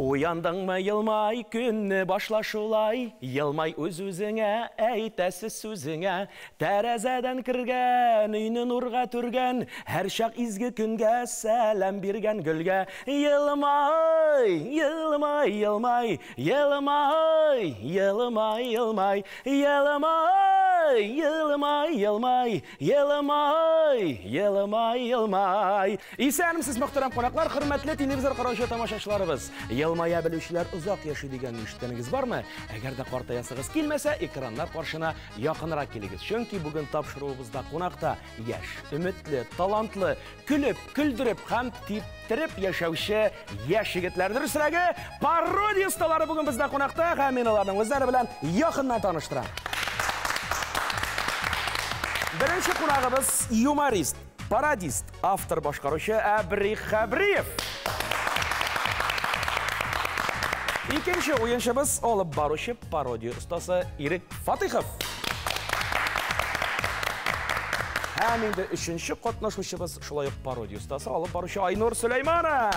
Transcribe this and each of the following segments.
Уяндыңмы, елмай, көнне башла шулай, елмай үз-үзеңә, әйтәсе сүзеңә. Тәрәзәдән кергән, өйне нурга төргән, һәрчак изге көнгә сәлам биргән гөлгә. Елмай, елмай, елмай, елмай, елмай, елмай, елмай, елмай, елмай, елмай, елмай, елмай. Исәнмесез, мөхтәрәм кунаклар, хөрмәтле телевизор караучы тамашачыларыбыз. Елмая белүчеләр озак яши дигәнне ишеткәнегез бармы? Әгәр дә картаясыгыз килмәсә, экраннар каршына якынрак килегез. Чөнки бүген тапшыруыбызда кунакта яшь, өметле, талантлы, көлеп, көлдереп һәм типтереп яшәүче яшь егетләр. Дөресрәге, пародия осталары бүген бездә кунакта һәм мин аларның үзләре белән якыннан таныштырам. Беренче кунагыбыз юморист, пародист, автор башкаручы Әбри Хәбриев. Икенче уенчыбыз алып баручы пародия остасы Ирек Фатыйхов. Һәм инде өченче катнашучыбыз шулай ук пародия остасы алып баручы Айнур Сөләйманов.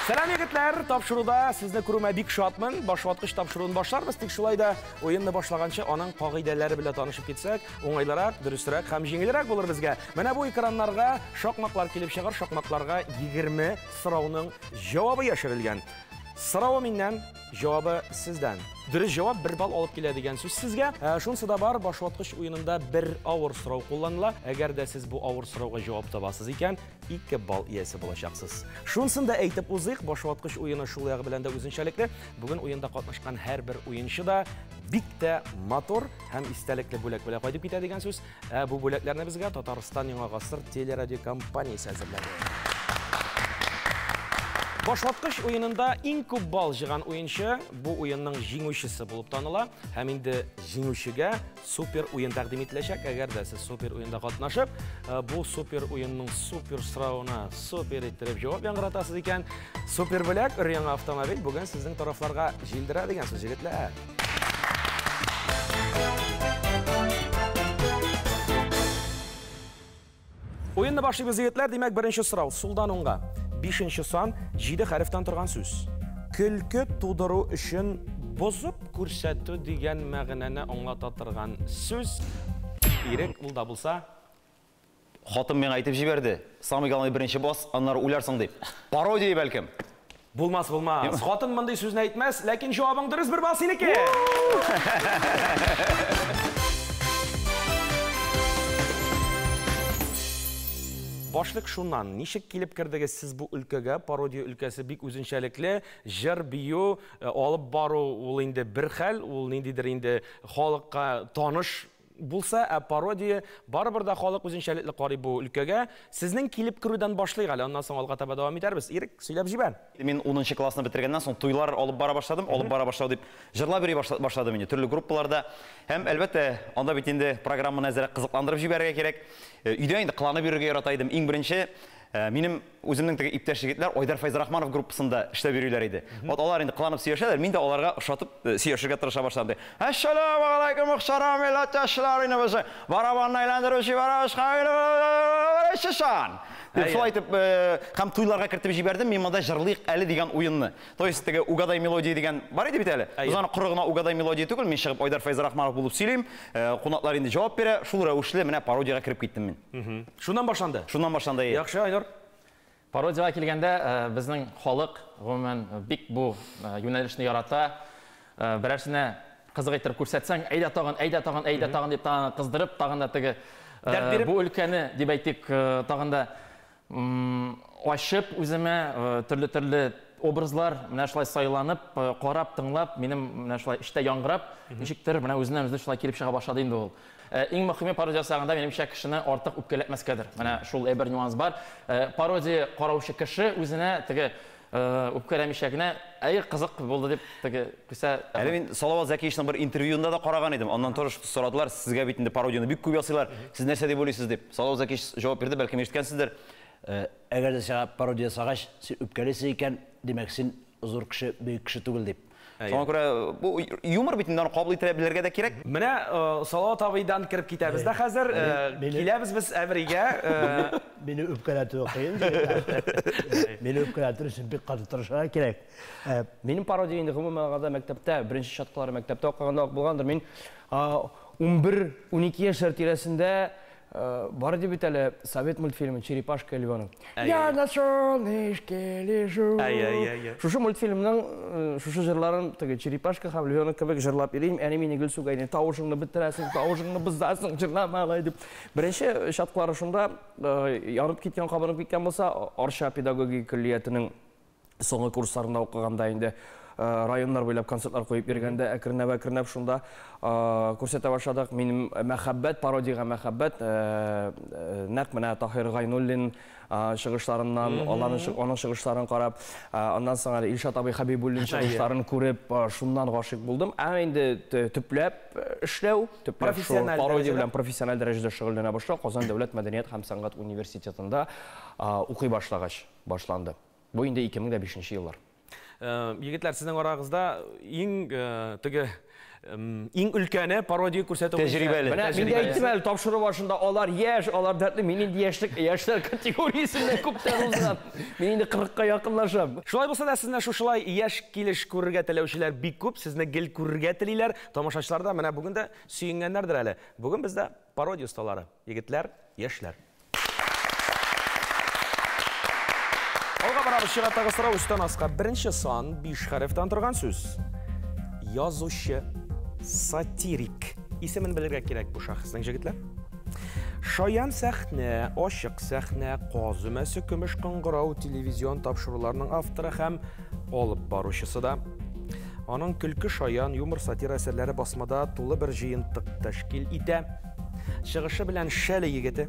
Сәлам, егетләр! Тапшыруда сезне күрүмә бик шатмын. Башваткыч тапшыруын башларбыз, тик шулай да уенны башлаганчы аның кагыйдәләре белән танышып китсәк, уңайлырак, дөресрәк һәм җиңелрәк булыр безгә. Менә бу экраннарга шакмаклар килеп чыгар, шакмакларга 20 сорауның җавабы яшерелгән. Соравы миннән, җавабы сездән. Дөрес җавап 1 балл алып килә дигән сүз сезгә. Шунысы да бар, башваткыч уенында бер авыр сорау кулланыла. Әгәр дә сез бу авыр сорауга җавап табасыз икән, 2 балл иясе булачаксыз. Шунысын да әйтеп узыйк, башваткыч уены шул ягы белән дә үзенчәлекле. Бүген уенда катнашкан һәрбер уенчы да бик тә матур һәм истәлекле бүләк белән кайтып китә дигән сүз. Ә бу бүләкләрне безгә Татарстан Яңа Гасыр телерадиокомпаниясе әзерләде. Башваткыч уенында иң күп балл җыйган уенчы бу уенның җиңүчесе булып таныла һәм инде җиңүчегә супер уен тәкъдим ителәчәк. Әгәр дә сез супер уенда катнашып, бу супер уенның супер соравына супер иттереп җавап яңгыратасыз икән, супер бүләк, өр-яңа автомобиль бүген сезнең тарафларга җилдерә дигән сүз, егетләр. Уенны башлыйбыз, егетләр. Димәк, беренче сорау сулдан уңга. Бишенче сан, 7 хәрефтән торган сүз. Көлке тудыру өчен бозып күрсәтү дигән мәгънәне аңлата торган сүз. Ирек, ул да булса. Хатын миңа әйтеп җибәрде. Самый главный беренче бас, аннары уйларсың дип. Пародия бәлкем. Булмас, булмас. Хатын мондый сүзне әйтмәс, ләкин җавабың дөрес, 1 балл синеке. Башлык шуннан, ничек килеп кердегез сез бу өлкәгә? Пародия өлкәсе бик үзенчәлекле, җыр, бию, алып бару ул инде бер хәл, ул ниндидер инде халыкка таныш булса, ә пародия барыбер дә халык үзенчәлекле карый бу өлкәгә. Сезнең килеп керүдән башлыйк әле, аннан соң алга таба дәвам итәрбез. Ирек, сөйләп җибәр. Мин 10 классны бетергәннән соң туйлар алып бара башладым, алып бара башлау дип җырлап йөри башладым инде төрле группаларда. Һәм әлбәттә, анда бит инде программаны әзрәк кызыкландырып җибәрергә кирәк. Өйдә инде кыланып йөрергә ярата идем. Иң беренче минем үземнең теге иптәш егетләр Айдар Фәйзрахманов группасында эшләп йөриләр иде. Вот алар инде кыланып сөйләшәләр, мин дә аларга ошатып сөйләшергә тырыша башладым. Әссәламү алейкум, мөхтәрәм милләттәшләр, инде без барабанны әйләндерүче җибәрәбез, дип шулай итеп һәм туйларга кертеп җибәрдем, мин монда җырлыйк әле дигән уенны. То есть теге угадай мелодия дигән бар иде бит әле. Без аны коры гына угадай мелодия түгел, мин чыгып Айдар Фәйзрахманов булып сөйлим, кунаклар инде җавап бирә, шул рәвешле менә пародиягә кереп киттем мин. Шуннан башланды. Шуннан башланды. Яхшы, Айнур. Пародиягә килгәндә, безнең халык гомумән бик бу юнәлешне ярата. Берәрсенә кызык итеп күрсәтсәң, әйдә тагын, әйдә тагын, әйдә тагын дип тагын кыздырып, тагын да теге бу өлкәне дип әйтик, тагын да ачып үземә төрле-төрле образлар менә шулай сайланып, карап, тыңлап, минем менә шулай эчтә яңгырап, ничектер менә үзеннән үзе шулай килеп чыга башлады инде ул. Иң мөһиме пародия ясаганда минемчә кешене артык үпкәләтмәскәдер. Менә шул бер нюанс бар. Пародия караучы кеше үзенә теге үпкәләмичә генә, әй кызык булды дип теге күсә. Әле мин Салават Зәкиевичның бер интервьюында да караган идем. Аннан тоже сорадылар, сезгә бит инде пародияне бик күп ясыйлар. Сез нәрсә дип уйлыйсыз дип. Салават Зәкиевич җавап бирде, бәлкем ишеткәнсездер. Әгәр дә сиңа пародия ясагач, син үпкәлисең икән, димәк син зур кеше, бөек кеше түгел дип. Шуңа күрә бу юмор бит инде, аны кабул итә белергә дә кирәк. Менә Салават абыйдан кереп китәбез дә хәзер. Киләбез без Әбригә. Мине үпкәләтү кыен, җегетләр. Мине үпкәләтер өчен бик каты тырышырга кирәк. Минем пародия инде гомумән алганда мәктәптә, беренче чаткылары мәктәптә укыганда ук булгандыр. Мин 11-12 яшьләр тирәсендә бар дип бит әле совет мультфильмы «Черепашка и львенок». Я на солнышке лежу. Шушы мультфильмның шушы җырларын теге Черепашка һәм львенок кебек җырлап йөрим. Әни мине гел сүгә иде. Тавышыңны бетерәсең, тавышыңны бозасың, җырлама алай дип. Беренче чаткылары шунда янып киткән, кабынып киткән булса, Арча педагогика көллиятенең соңгы курсларында укыганда инде районнар буйлап концертлар куеп йөргәндә әкренләп-әкренләп шунда күрсәтә башладык. Минем мәхәббәт, пародиягә мәхәббәт нәкъ менә Таһир Гайнуллин чыгышларыннан, аның чыгышларын карап, аннан соң әле Илшат абый Хәбибуллин чыгышларын күреп, шуннан гашыйк булдым. Ә инде төпләп эшләү, төпләп шул пародия белән профессиональ дәрәҗәдә шөгыльләнә башлау Казан дәүләт мәдәният һәм сәнгать университетында укый башлагач башланды. Бу инде 2005 еллар. Егетләр, сезнең арагызда иң теге иң өлкәне пародия күрсәтү тәҗрибәле. Менә мин дә әйттем әле тапшыру башында, алар яшь, алар дәртле, мин инде яшьлек, яшьләр категориясеннән күптән узган. Мин инде 40-ка якынлашам. Шулай булса да, сезне шушылай яшь килеш күрергә теләүчеләр бик күп, сезне гел күрергә телиләр. Тамашачылар да менә бүген дә сөенгәннәрдер әле. Бүген бездә пародия осталары, егетләр, яшьләр. Алга барабыз, чираттагы сорау өстән аска. Беренче сан 5 хәрефтән торган сүз. Язучы, сатирик. Исемен белергә кирәк бу шәхеснең, җегетләр. Шаян сәхнә, ачык сәхнә, каз өмәсе, көмеш кыңгырау телевизион тапшыруларының авторы һәм алып баручысы да. Аның көлке, шаян, юмор, сатира әсәрләре басмада тулы бер җыентык тәшкил итә. Чыгышы белән Шәле егете.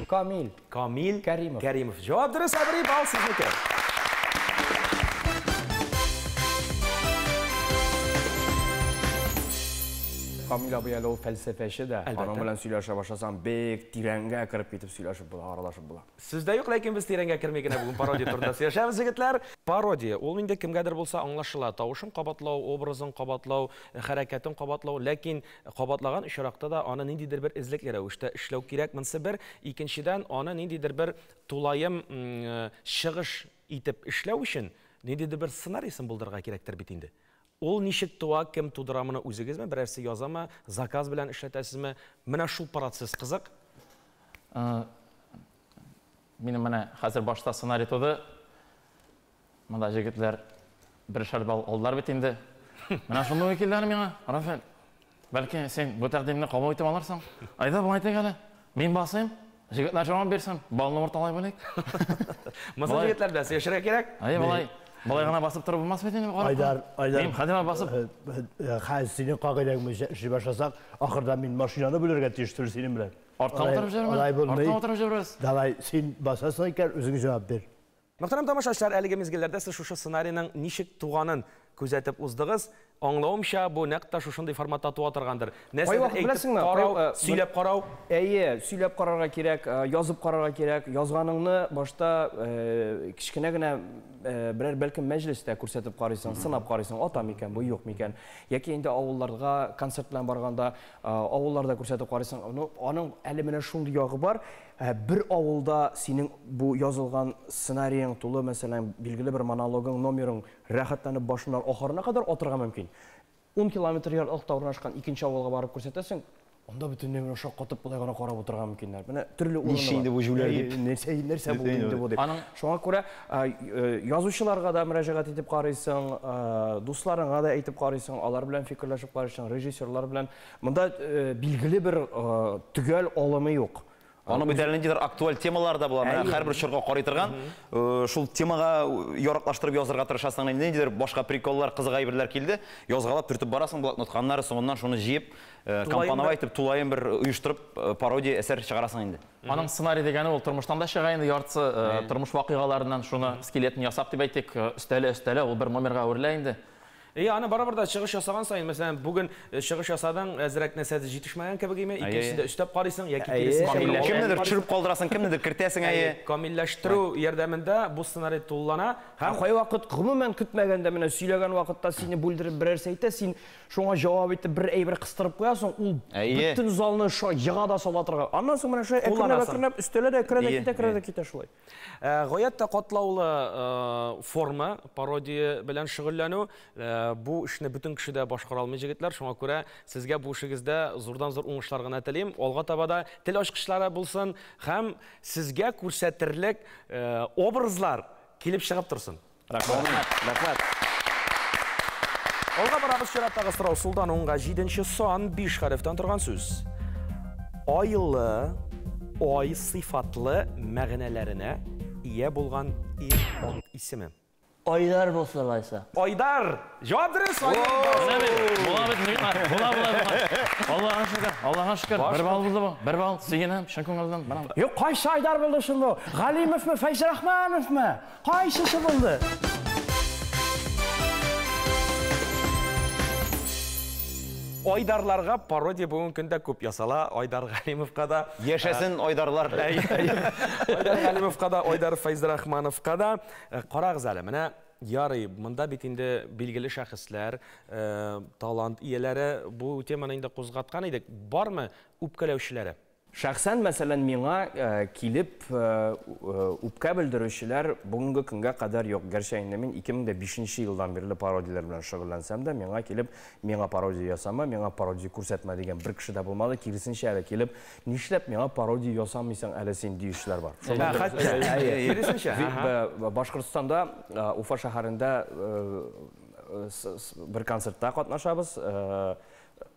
Камил. Камил Кәримов. Кәримов. Җавап дөрес, Әбри, бал сезнеке. Камил абый әле ул фәлсәфәче дә. Аның белән сөйләшә башласаң, бик тирәнгә кереп китеп сөйләшеп була, аралашып була. Сүз дә юк, ләкин без тирәнгә керми генә бүген пародия турында сөйләшәбез, егетләр. Пародия, ул инде кемгәдер булса аңлашыла. Тавышын кабатлау, образын кабатлау, хәрәкәтен кабатлау, ләкин кабатлаган очракта да аны ниндидер бер эзлекле рәвештә эшләү кирәк. Монысы бер. Икенчедән, аны ниндидер бер тулаем чыгыш итеп эшләү өчен ниндидер бер сценарийсын булдырырга кирәктер бит инде. Ул ничек туа, кем тудыра моны, үзегезме, берәрсе язамы, заказ белән эшләтәсезме? Менә шул процесс кызык. Минем менә хәзер башта сценарий туды. Монда җегетләр бершәр балл алдылар бит инде. Менә шундый уй килде әле миңа, Рафаэль. Бәлки син бу тәкъдимне кабул итеп алырсың. Әйдә, болай итик әле. Мин басыйм, җегетләр җавап бирсен. Баллны урталай бүлик. Монысы җегетләр белән сөйләшергә кирәк. Әйе, болай. Болай гына басып торып булмас бит инде. Айдар, Айдар. Мин хәзер басып. Хәзер синең кагыйдәң буенча эшли башласак, ахырда мин машинаны бүлергә тиеш түгел синең белән. Артка утырып җибәрмә. Алай булмый. Артка утырып җибәрәбез. Давай, син басасың икән, үзең җавап бир. Мөхтәрәм тамашачылар, әлеге мизгелләрдә сез шушы сценарийның ничек туганын күзәтеп уздыгыз. Аңлавымча, бу нәкъ тә шушындый форматта туа торгандыр. Нәрсәдер әйтеп карау, сөйләп карау. Әйе, сөйләп карарга кирәк, язып карарга кирәк. Язганыңны башта кечкенә генә берәр бәлкем мәҗлестә күрсәтеп карыйсың, сынап карыйсың, ата микән бу, юк микән. Яки инде авылларга концерт белән барганда, авылларда күрсәтеп карыйсың. Ну, аның әле менә шундый ягы бар. Бер авылда синең бу язылган сценарийың тулы, мәсәлән, билгеле бер монологың, номерың рәхәтләнеп башыннан ахырына кадәр атырга мөмкин. 10 километр ераклыкта урнашкан икенче авылга барып күрсәтәсең, анда бөтенләй менә шаккатып болай гына карап утырырга мөмкиннәр. Менә төрле урыны Ничә инде бу җүләр дип. Нәрсә, нәрсә булды инде бу дип. Шуңа күрә язучыларга да мөрәҗәгать итеп карыйсың, дусларыңа да әйтеп карыйсың, алар белән фикерләшеп карыйсың, режиссерлар белән. Монда билгеле бер төгәл алымы юк. Аның бит әле ниндидер актуаль темалар да була. Менә һәрбер чорга карый торган, шул темага яраклаштырып язырга тырышасың. Ниндидер башка приколлар, кызык әйберләр килде. Язгалап төртеп барасың блокнотка, аннары соңыннан шуны җыеп, компоновать итеп, тулаем бер оештырып, пародия әсәр чыгарасың инде. Аның сценарий дигәне ул тормыштан да чыга инде, яртысы тормыш вакыйгаларыннан шуны скелетын ясап дип әйтик, өстәле-өстәле ул бер номерга әверелә инде. И аны барыбер дә чыгыш ясаган саен, мәсәлән, бүген чыгыш ясадың, әзрәк нәрсәдер җитешмәгән кебек име, икенчесендә өстәп карыйсың яки киресенчә. Кемнедер төшереп калдырасың, кемнедер кертәсең, әйе. Камилләштерү ярдәмендә бу сценарий тулылана һәм кайвакыт гомумән көтмәгәндә менә сөйләгән вакытта сине бүлдереп берәрсе әйтә, син шуңа җавап итеп бер әйбер кыстырып куясың, ул бөтен залны ега да сала торган. Аннан соң менә шулай әкренләп-әкренләп өстәлә дә керә дә китә, керә дә китә шулай. Гаять тә катлаулы форма пародия белән шөгыльләнү. Бу эшне бөтен кеше дә башкара алмый, җегетләр. Шуңа күрә сезгә бу эшегездә зурдан-зур уңышлар гына телим. Алга таба да тел ачкычлары булсын һәм сезгә күрсәтерлек образлар килеп чыгып торсын. Рәхмәт. Рәхмәт. Алга барабыз, чираттагы сорау сулдан уңга 7 сан 5 хәрефтән торган сүз. Айлы, ай сыйфатлы мәгънәләренә ия булган ир-ат исеме. Айдар булса алайса. Айдар! Җавап дөрес! Була бит, була, була, була. Аллаһка шөкер, Аллаһка шөкер. Бер балл булды бу, бер балл. Сөенәм, чын күңелдән. Юк, кайсы Айдар булды шул бу? Галимовмы, Фәйзрахмановмы? Кайсысы булды? Айдарларга пародия бүгенге көндә күп ясала. Айдар Галимовка да. Яшәсен Айдарлар. Айдар Галимовка да, Айдар Фәйзрахмановка да. Карагыз әле, менә ярый, монда бит инде билгеле шәхесләр, талант ияләре бу теманы инде кузгаткан идек. Бармы үпкәләүчеләре? Шәхсән, мәсәлән, миңа килеп үпкә белдерүчеләр бүгенге көнгә кадәр юк. Гәрчә инде мин 2005 елдан бирле пародияләр белән шөгыльләнсәм дә, миңа килеп, миңа пародия ясама, миңа пародия күрсәтмә дигән бер кеше дә булмады. Киресенчә әле килеп, нишләп миңа пародия ясамыйсың әле син диючеләр бар. Киресенчә. Башкортстанда, Уфа шәһәрендә бер концертта катнашабыз.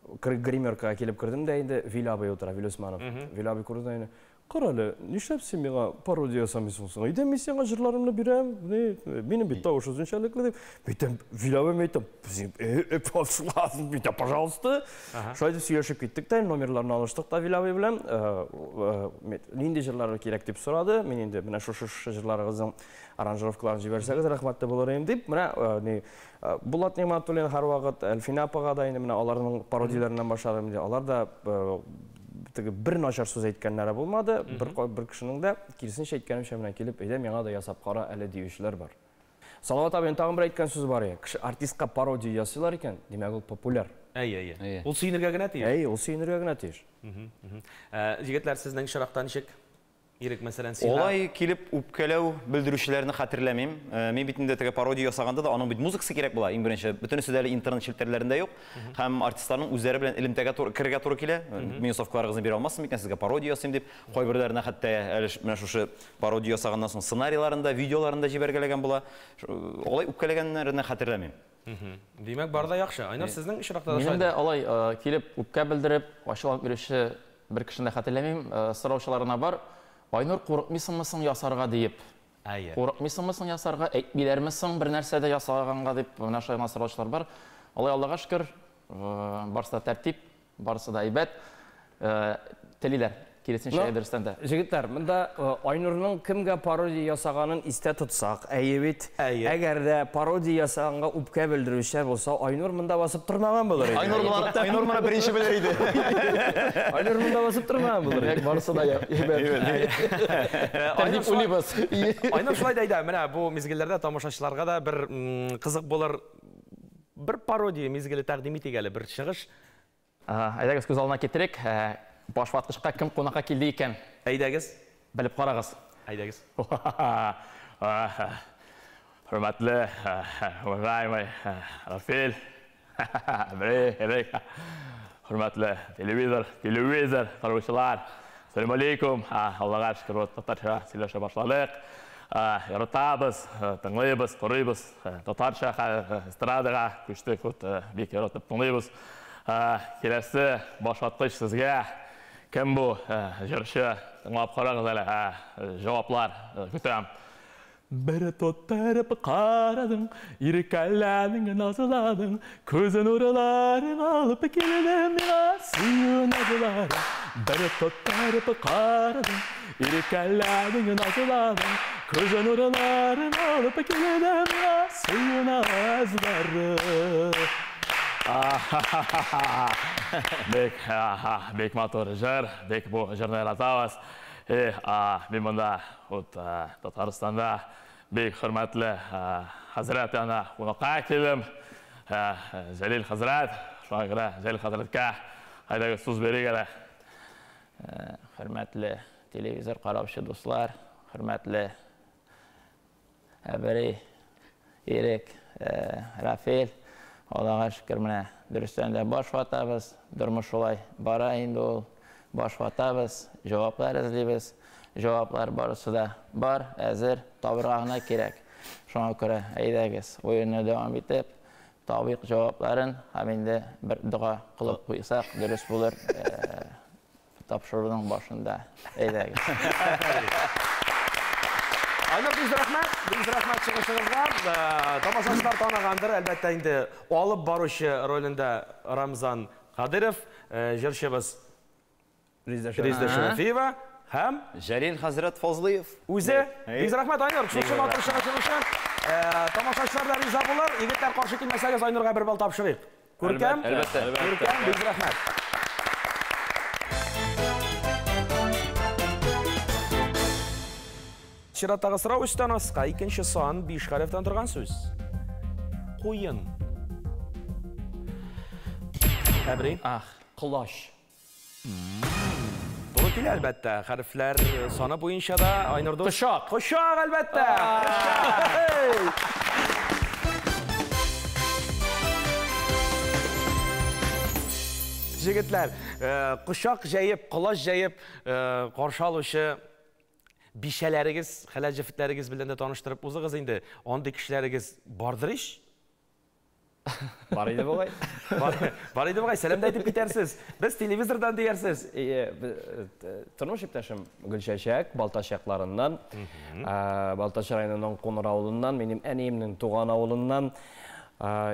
Гримеркага килеп кердем дә инде, Вил абый утыра, Вил Усманов. Вил абый күрде дә инде, кара әле, нишләп син миңа пародия ясамыйсың соң? Әйдә, мин сиңа җырларымны бирәм, минем бит тавыш үзенчәлекле дип. Әйтәм, Вил абый, мин әйтәм, пожалуйста. Шулай дип сөйләшеп киттек тә, номерларны алыштык та Вил абый белән. Нинди җырлар кирәк дип сорады. Мин инде менә шушы җырларыгызның аранжировкаларын җибәрсәгез, рәхмәтле булыр идем дип. Менә Булат Нигъмәтуллин һәрвакыт, Әлфинә апага да инде менә аларның пародияләреннән башладым инде. Алар да теге бер начар сүз әйткәннәре булмады. Бер кешенең дә киресенчә әйткәнемчә менә килеп, әйдә миңа да ясап кара әле диючеләр бар. Салават абыйның тагын бер әйткән сүзе бар. Кеше артистка пародия ясыйлар икән, димәк ул популяр. Әйе, әйе. Ул сөенергә генә тиеш. Әйе, ул сөенергә генә тиеш. Егетләр, сезнең очракта ничек? Ирек, мәсәлән, сиңа Олай килеп үпкәләү белдерүчеләрне хәтерләмим. Мин бит инде теге пародия ясаганда да аның бит музыкасы кирәк була. Иң беренче, бөтенесе дә әле интернет челтәрләрендә юк. Һәм артистларның үзләре белән элемтәгә керергә туры килә. Минусовкаларыгызны бирә алмассың микән, сезгә пародия ясыйм дип. Кайберләренә хәтта әле менә шушы пародия ясаганнан соң сценарийларын да, видеоларын да җибәргәләгән була. Олай үпкәләгәннәрне хәтерләмим. Димәк, бар да яхшы. Айнар, сезнең очракта да шулай. Минем дә алай килеп үпкә белдереп, ачуланып йөрүче бер кешене дә хәтерләмим. Сораучыларына бар. Айнур, курыкмыйсыңмы соң ясарга диеп? Әйе. Курыкмыйсыңмы соң ясарга, әйтмиләрме соң бер нәрсә дә ясаганга дип, менә шулай гына сораучылар бар. Алай Аллага шөкер, барысы да тәртип, барысы да әйбәт. Телиләр, киресенчә, дөрестән дә. Җегетләр, монда Айнурның кемгә пародия ясаганын истә тотсак, әйе бит. Әгәр дә пародия ясаганга үпкә белдерүчеләр булса, Айнур монда басып тормаган булыр иде. Айнур моны беренче белер иде. Айнур монда басып тормаган булыр иде. Барысы да әйбәт. Тәртип уйлыйбыз. Айнур шулай да әйдә, менә бу мизгелләрдә тамашачыларга да бер кызык булыр, бер пародия мизгеле тәкъдим итик әле, бер чыгыш. Әйдәгез, күз алдына китерик. Башваткычка кем кунакка килде икән? Әйдәгез. Белеп карагыз. Әйдәгез. Хөрмәтле, уважаемый Рафил, хөрмәтле телевизор, телевизор караучылар. Ассаламу алейкум. Аллага шөкер, татарча сөйләшә башладык. Яратабыз, тыңлыйбыз, карыйбыз. Татарча эстрадага күчтек, бик яратып тыңлыйбыз. Киләсе башваткыч сезгә. Кем бу җырчы? Тыңлап карагыз әле, җаваплар көтәм. Бер тоттырып карадың, иркәләдең, назладың, күз нурларың алып килде миңа, сөю назлары. Бер тоттырып карадым, иркәләдең, назладың, Күз нурларын алып килдем, сөю назлары. Бик, бик матур җыр, бик бу җырны яратабыз. Мин монда, вот, Татарстанда бик хөрмәтле хәзрәт янына кунакка килдем. Җәлил хәзрәт, шуңа күрә Җәлил хәзрәткә әйдәгез сүз бирик әле. Хөрмәтле телевизор караучы дуслар, хөрмәтле Әбри, Ирек, Рафил, Аллага шөкер, менә дөрестән дә баш ватабыз, тормыш шулай бара инде ул. Баш ватабыз, җаваплар эзлибез. Җаваплар барысы да бар, әзер, табырга гына кирәк. Шуңа күрә әйдәгез, уенны дәвам итеп, табыйк җавапларын һәм инде бер дога кылып куйсак, дөрес булыр. Тапшыруның башында. Әйдәгез. Айнур, бик зур рәхмәт, бик зур рәхмәт чыгышыгызга. Тамашачылар таныгандыр, әлбәттә инде, алып баручы ролендә Рамзан Кадыров, җырчыбыз Резеда Шәрәфиева һәм Җәлил хәзрәт Фазлыев. Үзе. Бик зур рәхмәт, Айнур, шушы матур чыгышың өчен. Тамашачылар да риза булыр. Егетләр, каршы килмәсәгез, Айнурга бер балл тапшырыйк. Күркәм, Әлбәттә. Күркәм, бик рәхмәт. Чираттагы сорау өстән аска, икенче сан, 5 хәрефтән торган сүз. Куен. Әбри. Ах, колач. Туры килә, әлбәттә. Хәрефләр саны буенча да, Айнур дус. Кочак. Кочак, әлбәттә. Кочак. Җегетләр, кочак җәеп, колач җәеп каршы алучы бишәләрегез, хәләл җефетләрегез белән дә таныштырып узыгыз инде. Андый кешеләрегез бардыр ич? Бар иде бугай. Бар иде бугай, сәлам дә әйтеп китәрсез. Без телевизордан диярсез. Тормыш иптәшем Гөлчәчәк, Балтач якларыннан, Балтач районының Куныр авылыннан, минем әниемнең туган авылыннан.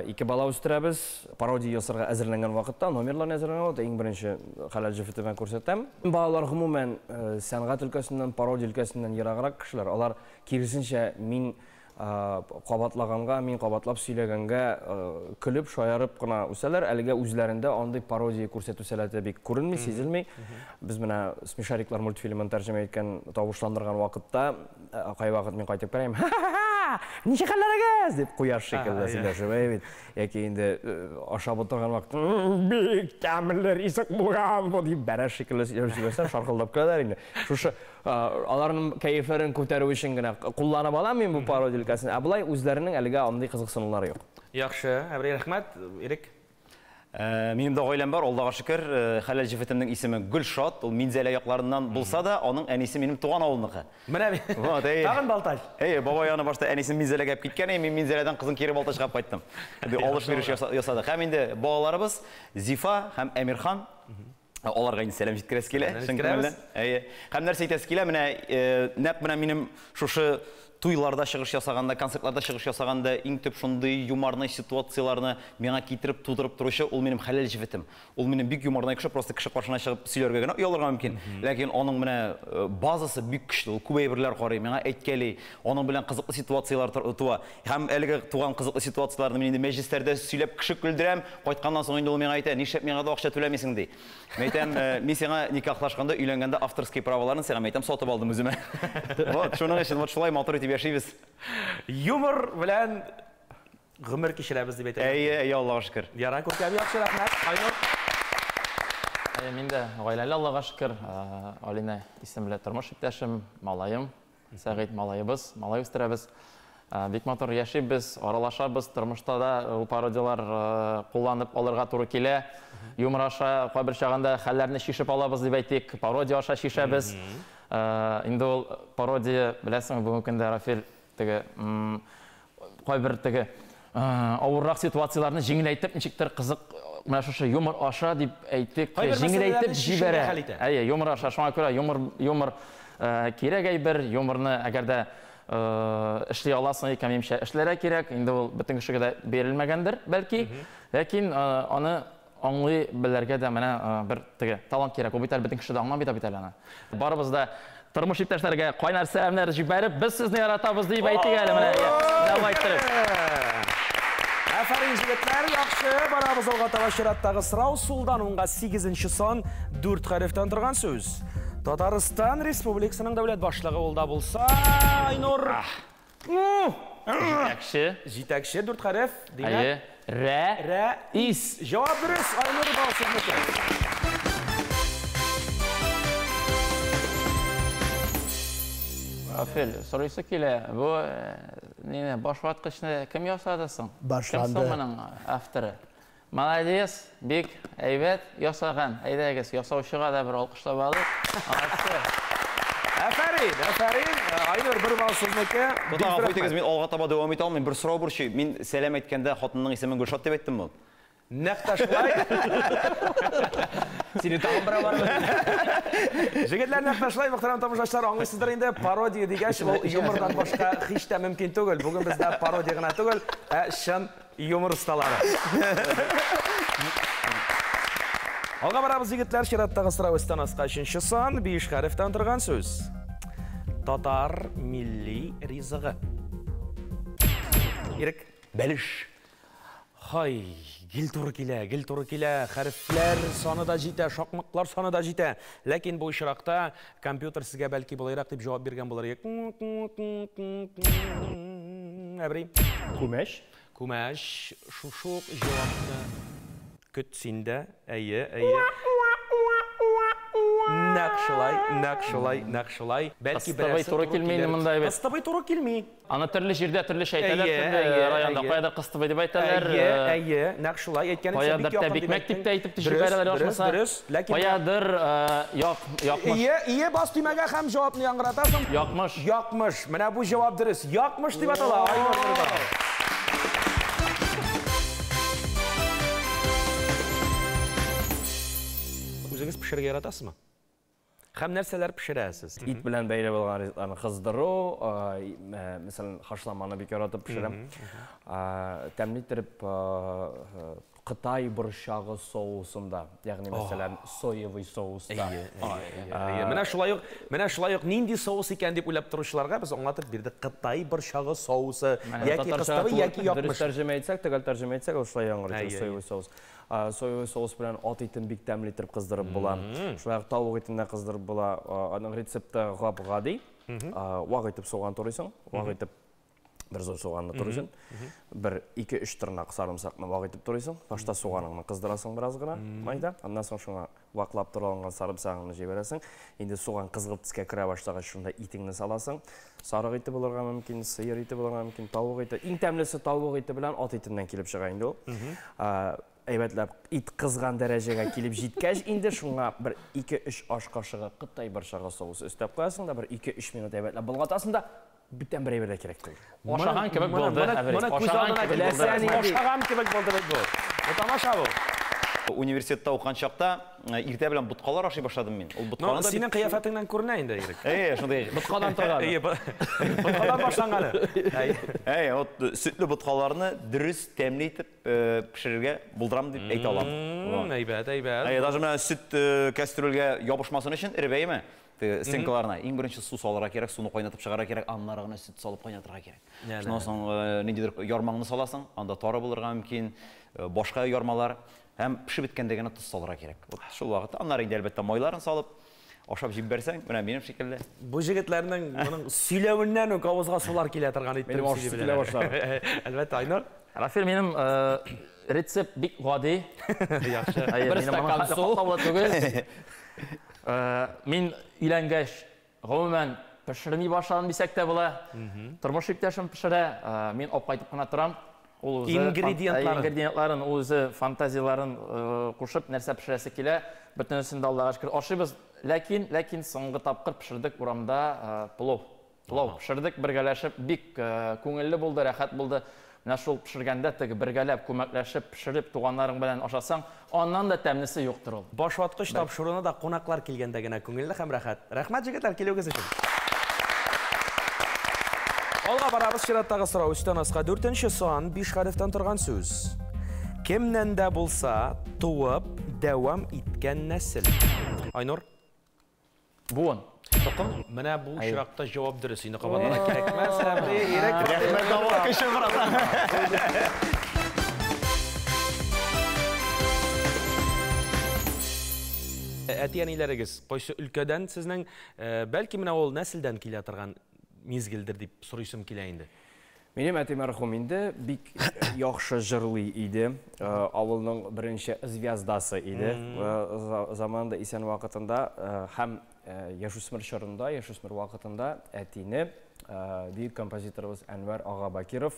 Ике бала үстерәбез. Пародия ясарга әзерләнгән вакытта, номерларны әзерләнгән вакытта иң беренче хәләл җефетемә күрсәтәм. Балалар гомумән сәнгать өлкәсеннән, пародия өлкәсеннән ераграк кешеләр. Алар киресенчә мин кабатлаганга, мин кабатлап сөйләгәнгә көлеп, шаярып кына үсәләр. Әлегә үзләрендә андый пародия күрсәтү сәләте бик күренми, сизелми. Без менә Смешариклар мультфильмын тәрҗемә иткән, тавышландырган вакытта, кайвакыт мин кайтып керәм, ха-ха-ха, ничек хәлләрегез? Дип кояш шикелле сөйләшеп, әй бит. Яки инде ашап утырган вакытта, бик тәмле ризык булган бу, дип бәрәш шикелле сөйләшеп җибәрсәм, шаркылдап көләләр инде. Шушы аларның кәефләрен күтәрү өчен генә кулланып алам мин бу пародия өлкәсен. Ә болай үзләренең әлегә андый кызыксынулары юк. Яхшы, Әбри, рәхмәт. Ирек. Минем дә гаиләм бар, Аллага шөкер. Хәләл җефетемнең исеме Гөлшат, ул Минзәлә якларыннан булса да, аның әнисе минем туган авылныкы. Менә бит. Вот, әйе. Тагын Балтач. Әйе, бабай аны башта әнисен Минзәләгә алып киткән, әйе, мин Минзәләдән кызын кире Балтачка алып кайттым. Инде алыш-биреш ясадык. Һәм инде балаларыбыз Зифа һәм Әмирхан. Аларга инде сәлам җиткерәсе килә, чын күңелдән. Әйе. Һәм нәрсә әйтәсе килә, менә нәкъ менә минем шушы туйларда чыгыш ясаганда, концертларда чыгыш ясаганда иң төп шундый юморный ситуацияләрне миңа китереп тудырып торучы ул минем хәләл җефетем. Ул минем бик юморный кеше, просто кеше каршына чыгып сөйләргә генә оялырга мөмкин. Ләкин аның менә базасы бик көчле, ул күп әйберләр карый, миңа әйткәли, аның белән кызыклы ситуацияләр туа. Һәм әлеге туган кызыклы ситуацияләрне мин инде мәҗлесләрдә сөйләп кеше көлдерәм, кайтканнан соң инде ул миңа әйтә, нишләп миңа да акча түләмисең, ди. Мин әйтәм, мин сиңа никахлашканда, өйләнгәндә авторский праваларын сиңа, мин әйтәм, сатып алдым үземә. Вот, шуның өчен вот шулай матур итеп яшибез. Юмор белән гомер кичерәбез дип әйтәләр. Әйе, әйе, Аллага шөкер. Яра, Күркәм, яхшы, рәхмәт. Айнур. Әйе, мин дә гаиләле, Аллага шөкер. Алинә исемле тормыш иптәшем, малаем, Сәгыйть малаебыз, малай үстерәбез. Бик матур яшибез, аралашабыз, тормышта да ул пародияләр кулланып алырга туры килә. Юмор аша кайбер чагында хәлләрне чишеп алабыз дип әйтик, пародия аша чишәбез. Инде ул пародия, беләсеңме, бүгенге көндә, Рафил, теге кайбер теге авыррак ситуацияләрне җиңеләйтеп, ничектер кызык, менә шушы юмор аша дип әйтик, җиңеләйтеп җибәрә. Әйе, юмор аша, шуңа күрә юмор, юмор кирәк әйбер, юморны әгәр дә эшли аласың икән, минемчә, эшләргә кирәк. Инде ул бөтен кешегә дә бирелмәгәндер, бәлки. Ләкин аны аңлый белергә дә менә бер теге талант кирәк. Ул бит әле бөтен кеше дә аңламый да бит әле аны. Барыбыз да тормыш иптәшләргә кайнар сәламнәр җибәреп, без сезне яратабыз дип әйтик әле менә. Давай иттереп. Афәрин, җегетләр, яхшы. Барабыз алга таба чираттагы сорау. Сулдан уңга 8 сан, 4 хәрефтән торган сүз. Татарстан Республикасының дәүләт башлыгы ул да булса, Айнур. Җитәкче. Җитәкче 4 хәреф. Димәк, Рә. Рә. Ис. Җавап дөрес, Айнур бал сезнеке. Рафил, сорыйсы килә, бу нене башваткычны кем ясады соң? Башланды. Кем соң моның авторы? Молодец, бик әйбәт ясаган. Әйдәгез, ясаучыга да бер алкышлап алыйк. Молодцы. Афәрин, афәрин. Айнур, бер балл сезнеке. Тотан, гафу итегез, мин алга таба дәвам итә алмыйм. Бер сорау борчый. Мин сәлам әйткәндә хатынның исемен Гөлшат дип әйттемме? Нәкъ тә шулай. Сине тагын берәү бармы? Җегетләр, нәкъ тә шулай, мөхтәрәм тамашачылар, аңлыйсыздыр инде, пародия дигәч, ул юмордан башка һич тә мөмкин түгел. Бүген бездә пародия гына түгел, ә чын юмор осталары. Алга барабыз, егетләр, чираттагы сорау өстән аска 3 сан, 5 хәрефтән торган сүз. Татар милли ризыгы. Ирек. Бәлеш. Хай, гел туры килә, гел туры килә. Хәрефләр саны да җитә, шакмаклар саны да җитә. Ләкин бу очракта компьютер сезгә бәлки болайрак дип җавап биргән булыр. Әбри. Күмәч. Күмәч, шушы ук җавапны көт син дә. Әйе, әйе. Нәкъ шулай, нәкъ шулай, нәкъ шулай. Бәлки Кыстыбый туры килми инде монда бит. Кыстыбый туры килми. Аны төрле җирдә төрлечә әйтәләр, төрле районда каядыр кыстыбый дип әйтәләр. Әйе, әйе, нәкъ шулай әйткәнегез бик якын. Каядыр тәбикмәк дип тә әйтеп җибәрәләр язмаса. Дөрес, ләкин каядыр якмыш. Ие, ие, бас төймәгә һәм җавапны яңгыратасың. Якмыш. Якмыш. Менә бу җавап дөрес. Якмыш дип атала. Айнур Нурбаев. Үзегез пешерергә яратасызмы? Һәм нәрсәләр пешерәсез? Ит белән бәйле булган ризыкларны кыздыру, мәсәлән, хашламаны бик яратып пешерәм. Тәмле иттереп Кытай борчагы соусында, ягъни мәсәлән, соевый соуста. Менә шулай ук, менә шулай ук нинди соус икән дип уйлап торучыларга без аңлатып бирдек. Кытай борчагы соусы яки кыстыбый, яки якмыш. Дөрес тәрҗемә итсәк, төгәл тәрҗемә итсәк, ул шулай яңгырый, соевый соус. Соевый соус белән ат итен бик тәмле итеп кыздырып була. Шулай ук тавык итен дә кыздырып була. Аның рецепты гап-гади. Вак итеп суган турыйсың, вак итеп бер зур суганны турыйсың. Бер 2-3 тырнак сарымсакны вак итеп турыйсың. Башта суганыңны кыздырасың бераз гына майда. Аннан соң шуңа ваклап туралган сарымсагыңны җибәрәсең. Инде суган кызгылт төскә керә башлагач, шунда итеңне саласың. Сарык ите булырга мөмкин, сыер ите булырга мөмкин, тавык ите. Иң тәмлесе тавык ите белән ат итеннән килеп чыга инде ул. Әйбәтләп ит кызган дәрәҗәгә килеп җиткәч, инде шуңа бер 2-3 аш кашыгы Кытай борчагы соусы өстәп куясың да, бер 2-3 минут әйбәтләп болгатасың да, бүтән бер әйбер дә кирәк түгел. Ашаган кебек булды. Ашаган кебек булды бит бу. Бу тамаша бу. Университетта укыган чакта иртә белән боткалар ашый башладым мин. Ул ботканы да синең кыяфәтеңнән күренә инде, Ирек. Әйе, шундый. Боткадан торган. Әйе, боткадан башланган. Әйе, вот сөтле боткаларны дөрес тәмле итеп пешерергә булдырам дип әйтә алам. Әйбәт, әйбәт. Әйе, даже менә сөт кастрюльгә ябышмасын өчен эребәйме? Стенкаларына иң беренче су салырга кирәк, суны кайнатып чыгарга кирәк, аннары гына сөт салып кайнатырга кирәк. Шуннан соң ниндидер ярмаңны саласың, анда тары булырга мөмкин, башка ярмалар һәм пешеп беткәндә генә тоз салырга кирәк. Вот шул вакытта аннары инде әлбәттә майларын салып ашап җибәрсәң, менә минем шикелле. Бу җегетләрнең моның сөйләвеннән үк авызга сулар килә торган итеп сөйли беләләр. Әлбәттә, Айнур. Рафил, минем рецепт бик гади. Яхшы. Бер стакан су түгел. Мин өйләнгәч, гомумән, пешерми башладым дисәк тә була. Тормыш иптәшем пешерә, мин алып кайтып кына торам. Ул үзе ингредиентларын, ул үзе фантазияларын кушып, нәрсә пешерәсе килә, бөтенесен дә Аллага шөкер ашыйбыз. Ләкин, ләкин соңгы тапкыр пешердек урамда плов. Плов пешердек бергәләшеп, бик күңелле булды, рәхәт булды. Менә шул пешергәндә теге бергәләп, күмәкләшеп, пешереп, туганнарың белән ашасаң, аннан да тәмлесе юктыр ул. Башваткыч тапшыруына да кунаклар килгәндә генә күңелле һәм рәхәт. Рәхмәт, җегетләр, килүегез өчен. Алга барабыз, чираттагы сорау. Өстән аска 4 сан, 5 хәрефтән торган сүз. Кемнән дә булса туып дәвам иткән нәсел. Айнур? Буын. Токым. Менә бу очракта җавап дөрес. Инде кабатларга кирәкмәс. Әбри, Ирек. Рәхмәт, авыл кеше, братан. Әти-әниләрегез кайсы өлкәдән сезнең, бәлки менә ул нәселдән килә торган мизгелдер дип сорыйсым килә инде. Минем әти мәрхүм инде бик яхшы җырлый иде. Авылның беренче звездасы иде. Заманында исән вакытында һәм яшүсмер чорында, яшүсмер вакытында әтине бөек композиторыбыз Әнвәр ага Бакиров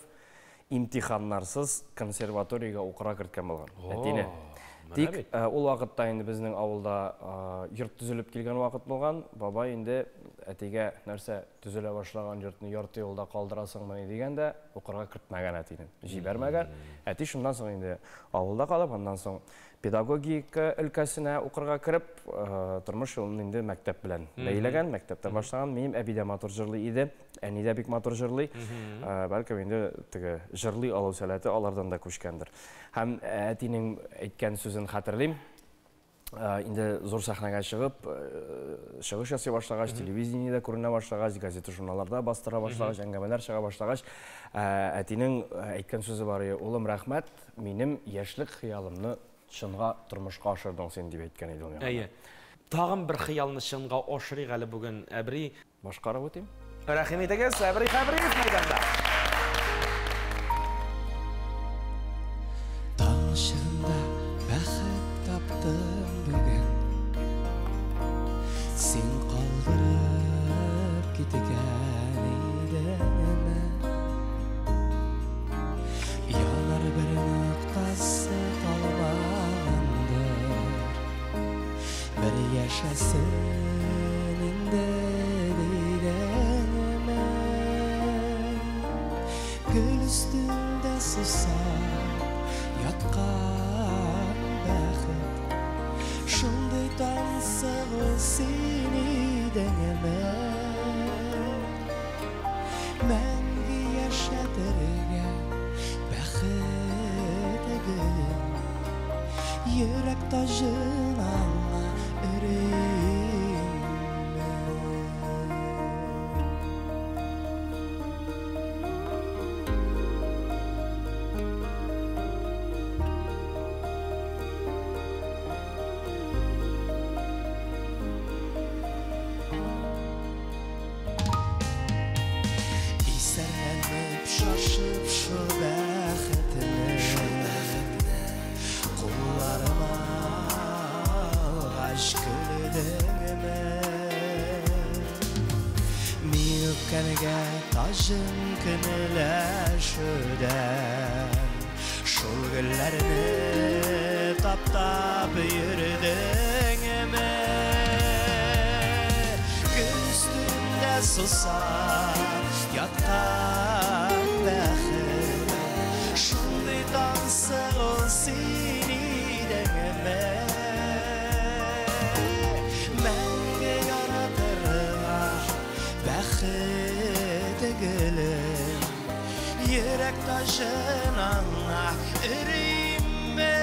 имтиханнарсыз консерваториягә укырга керткән булган әтине. Тик ул вакытта инде безнең авылда йорт төзелеп килгән вакыт булган. Бабай инде әтигә нәрсә төзелә башлаган йортны ярты юлда калдырасыңмыни дигәндә укырга кертмәгән әтине, җибәрмәгән. Әти шуннан соң инде авылда калып, аннан соң педагогика өлкәсенә укырга кереп, тормыш юлын инде мәктәп белән бәйләгән, мәктәптән башлаган. Минем әби дә матур җырлый иде, әни дә бик матур җырлый. Бәлкем инде теге җырлый алу сәләте алардан да күчкәндер. Һәм әтинең әйткән сүзен хәтерлим. Инде зур сәхнәгә чыгып, чыгыш ясый башлагач, телевидениедә күренә башлагач, газета-журналларда бастыра башлагач, әңгәмәләр чыга башлагач, әтинең әйткән сүзе бар иде: "Улым, рәхмәт, минем яшьлек хыялымны чынга тормышка ашырдың син", дип әйткән иде ул миңа. Әйе. Тагын бер хыялны чынга ашырыйк әле бүген, Әбри. Башкарып үтим. Рәхим итегез, Әбри Хәбриев мәйданда. Таң чыгында бәхет таптым бүген. Син калдырып киткән идеңме? Янар бер ноктасы калмагандыр. Бер яшәсен инде дидеңме? Гөл өстендә сусап яткан бәхет, шундый тансык ул син идеңме? Мәңге яшәтергә бәхет гөлен, йөрәк таҗын аңа өримме? Исәрләнеп, шашып шул бәхетне, кулларыма алгач көлдеңме? Мин үпкәнгә таҗым көнләшүдән, шул гөлләрне таптап йөрдеңме? Гөл өстендә сусап яткан бәхет, шундый тансык ул син идеңме? Мәңге яратырга бәхет гөлен, йөрәк таҗын аңа өримме?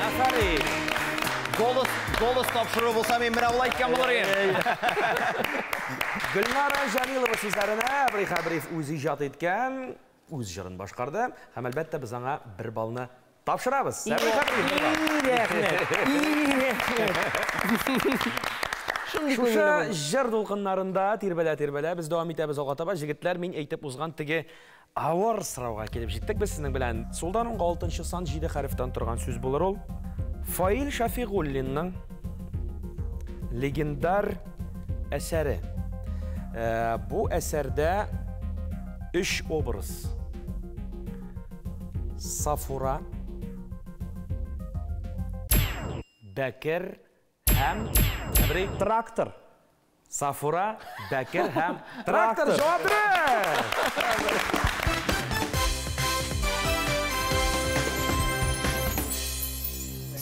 Афәрин! Голос, голос тапшыру булса, мин менә болай әйткән булыр идем. Гөлнара Җәлилова сүзләренә Әбри Хәбриев үзе иҗат иткән үз җырын башкарды. Һәм әлбәттә без аңа бер баллны тапшырабыз. Әбри Хәбриев бер балл. Шушы җыр дулкыннарында тирбәлә-тирбәлә без дәвам итәбез алга таба. Җегетләр, мин әйтеп узган теге авыр сорауга килеп җиттек без сезнең белән. Сулдан уңга 6 сан 7 хәрефтән торган сүз булыр ул. Фаил Шафигуллинның легендар әсәре. Бу әсәрдә 3 образ. Сафура, Бәкер һәм Әбри. Трактор. Сафура, Бәкер һәм трактор. Җавап дөрес!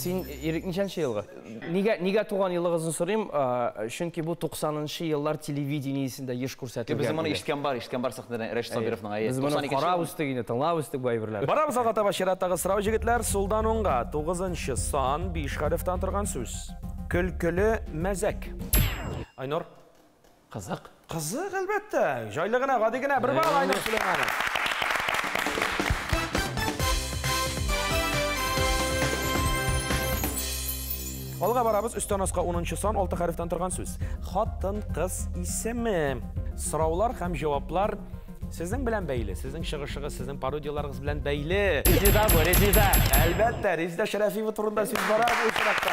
Син, Ирек, ничәнче елгы? Нигә, нигә туган елыгызны сорыйм, чөнки бу 90-нчы еллар телевидениесендә еш күрсәтелгән. Без моны ишеткән бар, ишеткән бар сәхнәдән Рәшит Сабировның. Әйе. Без моны карап үстек инде, тыңлап үстек бу әйберләрне. Барабыз алга таба чираттагы сорау, җегетләр, сулдан уңга, 9-нчы сан, 5 хәрефтән торган сүз. Көлкеле мәзәк. Айнур. Кызык. Кызык, әлбәттә. Җайлы гына, гади генә бер балл Айнур Сөләйманов. Алга барабыз, өстән аска 10 сан, 6 хәрефтән торган сүз. Хатын, кыз исеме. Сораулар һәм җаваплар сезнең белән бәйле, сезнең чыгышыгыз, сезнең пародияларыгыз белән бәйле. Резида бу, Резида. Әлбәттә, Резида Шәрәфиева турында сүз бара бу очракта.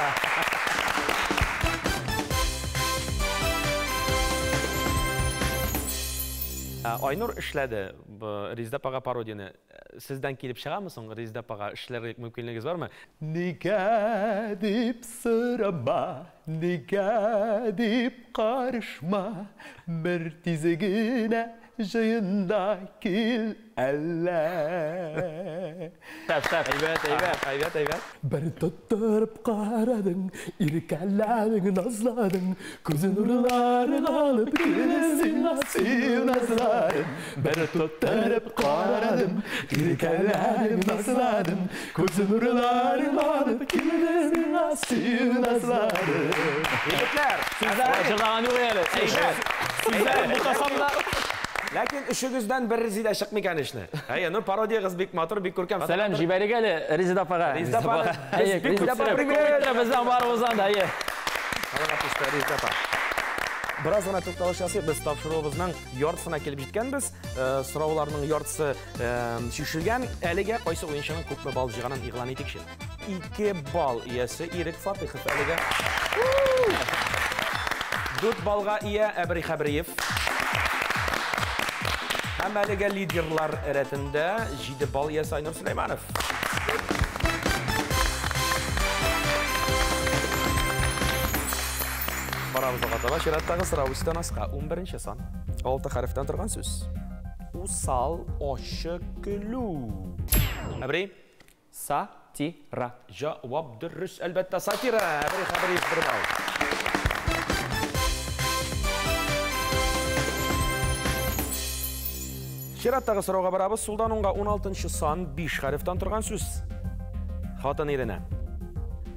Айнур эшләде Резида апага пародияне. Сездән килеп чыгамы соң Резида апага эшләргә мөмкинлегегез бармы? Нигә дип сорама, нигә дип карышма, бер тиз генә җыенда кил әллә. Шәп, шәп. Әйбәт, әйбәт, әйбәт, әйбәт. Бер тоттырып карадың, иркәләдең, назладың, күз нурларын алып киләсең син назларым. Бер тоттырып карадым, иркәләдең, назладың, күз нурларын алып киләсең син назларым. Егетләр, Җырлаган юк әле. Әйбәт. Сүзләрен бутасам да. Ләкин өчегездән бер Резида чыкмый икән эшне. Әйе, ну пародиягыз бик матур, бик күркәм. Сәлам, җибәрик әле Резида апага. Резида апа, Әйе, без бик Резида күп апа, привет. Бездән барыбыздан да, әйе. Алга төште Резида апа. Бераз гына тукталыш ясыйк, без тапшыруыбызның яртысына килеп җиткәнбез. Сорауларның яртысы чишелгән. Әлегә кайсы уенчының күпме балл җыйганын игълан итикче. 2 балл иясе Ирек Фатыйхов әлегә. 4 баллга ия Әбри Хәбриев. Һәм әлегә лидерлар рәтендә 7 балл иясе Айнур Сөләйманов. Барабыз алга таба. Чираттагы сорау өстән аска. 11 сан. 6 хәрефтән торган сүз. Усал, ачы көлү. Әбри? Сатира. Җавап дөрес, әлбәттә, сатира. Әбри Хәбриев бер балл. Чираттагы сорауга барабыз. Сулдан уңга 16 сан, 5 хәрефтән торган сүз. Хатын иренә.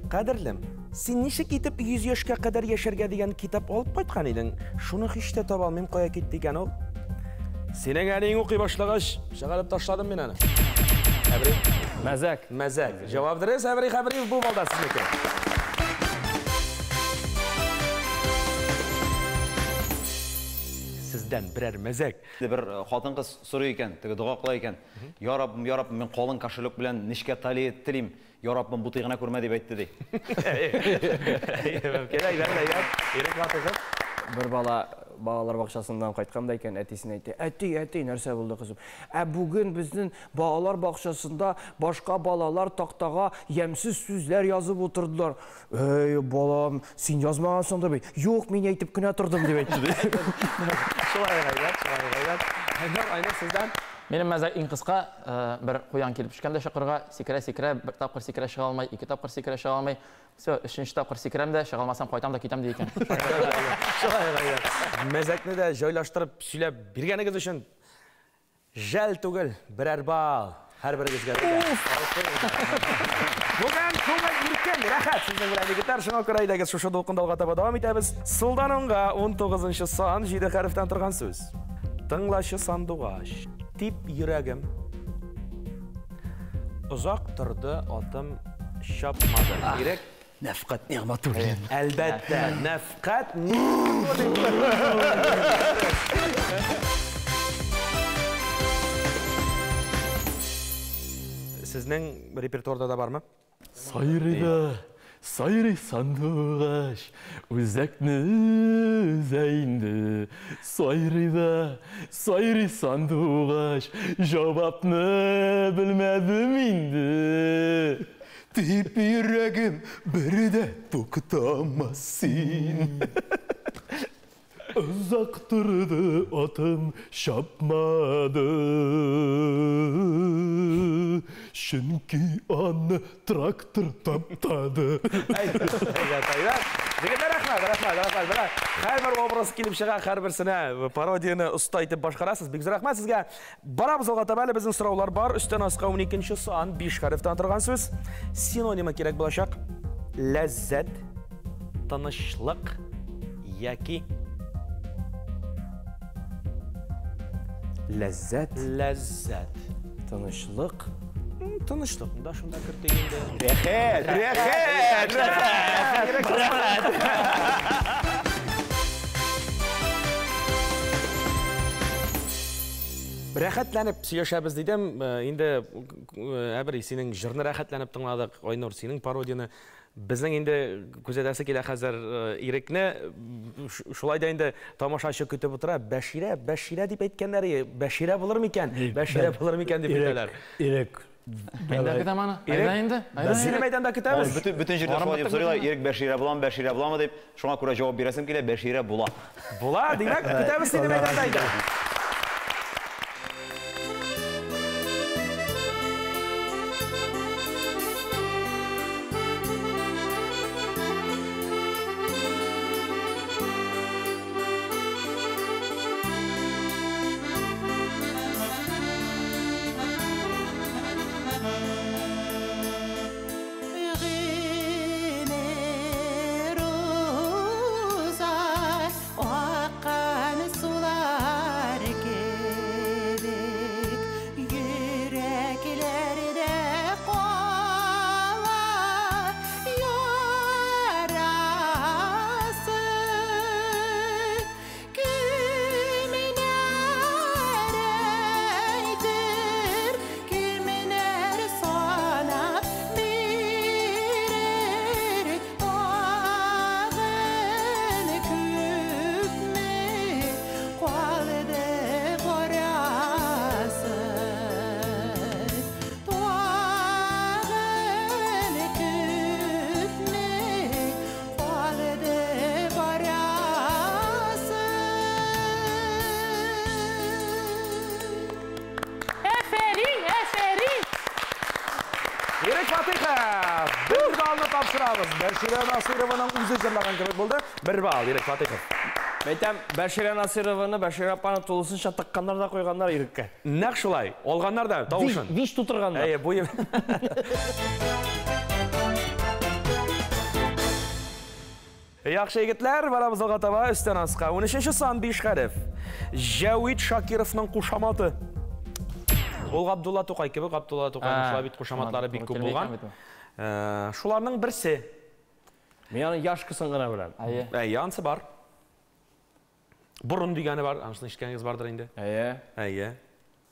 Кадерлем, син ничек итеп 100 яшькә кадәр яшәргә дигән китап алып кайткан идең? Шуны һич тә таба алмыйм, кая китте икән ул? Синең әниең укый башлагач, чыгарып ташладым мин аны. Әбри? Мәзәк. Мәзәк. Җавап дөрес, Әбри Хәбриев, бу балда сезнеке. Сездән берәр мәзәк. Бер хатын-кыз сорый икән, теге дога кыла икән. Я Раббым, я Раббым, мин калын кошелек белән нечкә талия телим. Я Раббым, бутый гына күрмә дип әйтте ди. Мөмкин, әйбәт, әйбәт. Ирек Фатыйхов. Бер бала балалар бакчасыннан кайтканда икән, әтисенә әйтте: "Әти, әти, нәрсә булды, кызым?" "Ә бүген безнең балалар бакчасында башка балалар тактага ямьсез сүзләр язып утырдылар." "Эй, балам, син язмагансың да бит." "Юк, мин әйтеп кенә тордым" дип әйтте. Шулай гайбәт, шулай гайбәт. Айнур, Айнур, сездән? Минем мәзәк иң кыска, бер куян килеп төшкән дә чокырга, сикерә-сикерә, бер тапкыр сикерә чыга алмый, ике тапкыр сикерә чыга алмый. Все, өченче тапкыр сикерәм дә, чыга алмасам кайтам да китәм ди икән. Шулай гайбәт. Мәзәкне дә җайлаштырып сөйләп биргәнегез өчен жәл түгел, берәр балл һәрберегезгә дә. Бүген күңел иркен, рәхәт сезнең белән, егетләр. Шуңа күрә әйдәгез шушы дулкында алга таба дәвам итәбез. Сулдан уңга 19 сан, 7 хәрефтән торган сүз. Тыңлашы сандугач, дип йөрәгем. Озак торды, атым чапмады. Ирек? Нәфкать Нигъмәтуллин. Әлбәттә, Нәфкать Нигъмәтуллин. Сезнең репертуарда да бармы? Сайрый да, сайрый сандугач, үзәкне өзә инде. Сайрый да, сайрый сандугач, җавапны белмәдем инде. Дип йөрәгем бер дә туктамас син. Озак торды атым чапмады. Чөнки аны трактор таптады. Егетләр, рәхмәт, рәхмәт, рәхмәт. Менә һәрбер образ килеп чыга, һәрберсенә пародияне оста итеп башкарасыз. Бик зур рәхмәт сезгә. Барабыз алга таба, әле безнең сораулар бар. Өстән аска 12 сан, 5 хәрефтән торган сүз. Синонимы кирәк булачак. Ләззәт, тынычлык яки Ләззәт, ләззәт. Тынычлык. Тынычлык. Да шунда кертик инде. Рәхәт, рәхәт, рәхәт, рәхәт. Рәхәтләнеп сөйләшәбез дидем. Инде әбри синең җырны рәхәтләнеп тыңладык. Айнур, синең пародияне. Безнең инде күзәтәсе килә хәзер Ирекне. Шулай да инде тамашачы көтеп утыра. Бәширә, Бәширә дип әйткәннәр, Бәширә булыр микән? Бәширә булыр микән дип көтәләр. Ирек. Мәйданда көтәм аны. Әйдә инде. Без сине мәйданда көтәбез. Бөтен җирдә шулай дип сорыйлар, Ирек Бәширә буламы, Бәширә буламы дип. Шуңа күрә җавап бирәсем килә, Бәширә була. Була, димәк, көтәбез сине мәйданда инде. Бәширә Насырованың үзе җырлаган кебек булды. Бер балл, Ирек Фатыйхов. Әйтәм, Бәширә Насырованы, Бәширә апаны тулысынча тыкканнар да куйганнар Иреккә. Нәкъ шулай, алганнар да тавышын. Виш тутырганнар. Әйе, бу Яхшы егетләр, барабыз алга таба, өстән аска. 13 сан, 5 хәреф. Җәвит Шакировның кушаматы. Ул Габдулла Тукай кебек, Габдулла Тукайның шулай бит кушаматлары бик күп булган. Шуларның берсе. Мин аның яшкысын гына беләм. Әйе, ансы бар. Борын дигәне бар, анысын ишеткәнегез бардыр инде. Әйе. Әйе.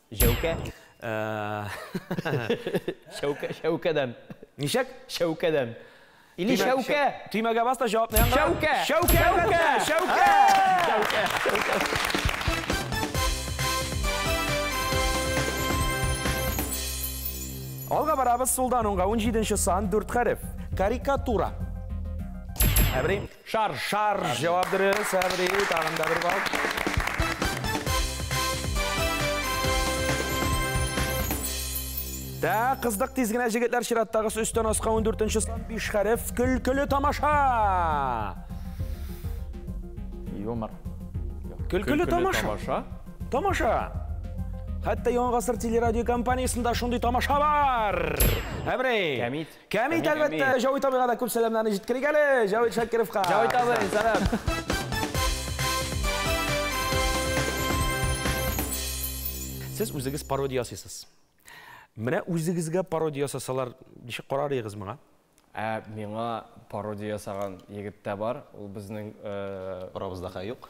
Җәүкә. Шәүкә, шәүкәдән. Ничек? Шәүкәдән. Или шәүкә. Төймәгә бас та җавапны яңгыра. Шәүкә. Шәүкә, шәүкә. Шәүкә. Алга барабыз сулдан уңга 17 сан, 4 хәреф. Карикатура. Әбри. Шар, шар. Җавап дөрес, Әбри. Тагын да бер балл. Та кыздык тиз генә җегетләр, чираттагысы өстән аска 14 сан, 5 хәреф. Көлкеле тамаша. Юмор. Көлкеле тамаша. Тамаша. Хәтта Яңа гасыр телерадио компаниясендә шундый тамаша бар. Әбри. Кәмит. Кәмит, әлбәттә. Җавит абыйга да күп сәламнәрне җиткерик әле. Җавит Шакировка. Җавит абый, сәлам. Сез үзегез пародия ясыйсыз. Менә үзегезгә пародия ясасалар, ничек карар идегез моңа? Ә миңа пародия ясаган егет тә бар. Ул безнең Арабызда хәй юк.